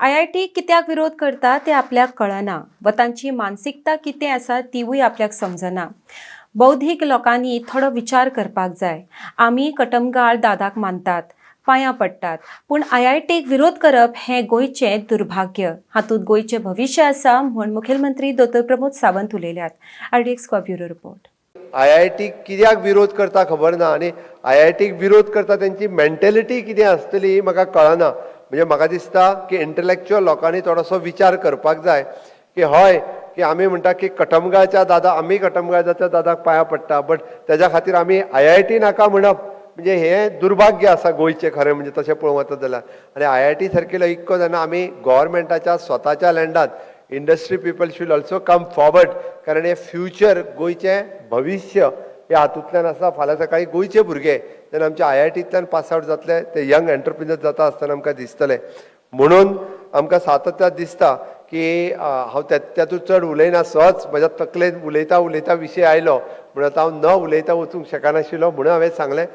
IIT कित्याक विरोध करता तें आपल्याक कळना व तांची मानसिकता कितें आसा तिवूय आपल्याक समजना. बौद्धीक लोकांनी थोडो विचार करपाक जाय. आमी कटमगाळ दादाक मानतात, पांयां पडटात, पूण आयआयटीक विरोध करप हें गोंयचें दुर्भाग्य. हातूंत गोंयचें भविश्य आसा म्हूण मुखेलमंत्री दोतोर प्रमोद सावंत उलयल्यात. RDX Goa bureau report. आयआयटीक कित्याक विरोध करता खबर ना आनी आयआयटीक विरोध करता तेंची मेंटेलिटी कितें आसतली ही म्हाका कळना. म्हणजे म्हाका दिसता की इंटलेक्च्युअल लोकांनी थोडोसो विचार करपाक जाय की हय की आमी म्हणटा की कटमगाळच्या दादा, आमी कटमगाळच्या दादाक पांयां पडटा, बट तेज्या खातीर आमी आयआयटी नाका म्हणप म्हणजे हें दुर्भाग्य आसा गोंयचें खरें म्हणजे तशें पळोवंक वता जाल्यार. आनी आयआयटी सारकिलो इक्को जेन्ना आमी गोवोरमेंटाच्या स्वताच्या लँडात, industry people should also come forward, कारण हें फ्युचर, गोंयचें भविश्य हे हातूंतल्यान आसा. फाल्यां सकाळीं गोंयचे भुरगे जेन्ना आमच्या आयआयटींतल्यान पास आवट जातले, ते यंग एंटरप्रिनर जाता आसतना आमकां दिसतले. म्हणून आमकां सातत्यात दिसता की हांव तातूंत चड उलयना. सहज म्हज्या तकलेन उलयता उलयता विशय आयलो म्हणून आतां हांव न उलयता वचूंक शकनाशिल्लो, म्हणून हांवें सांगलें.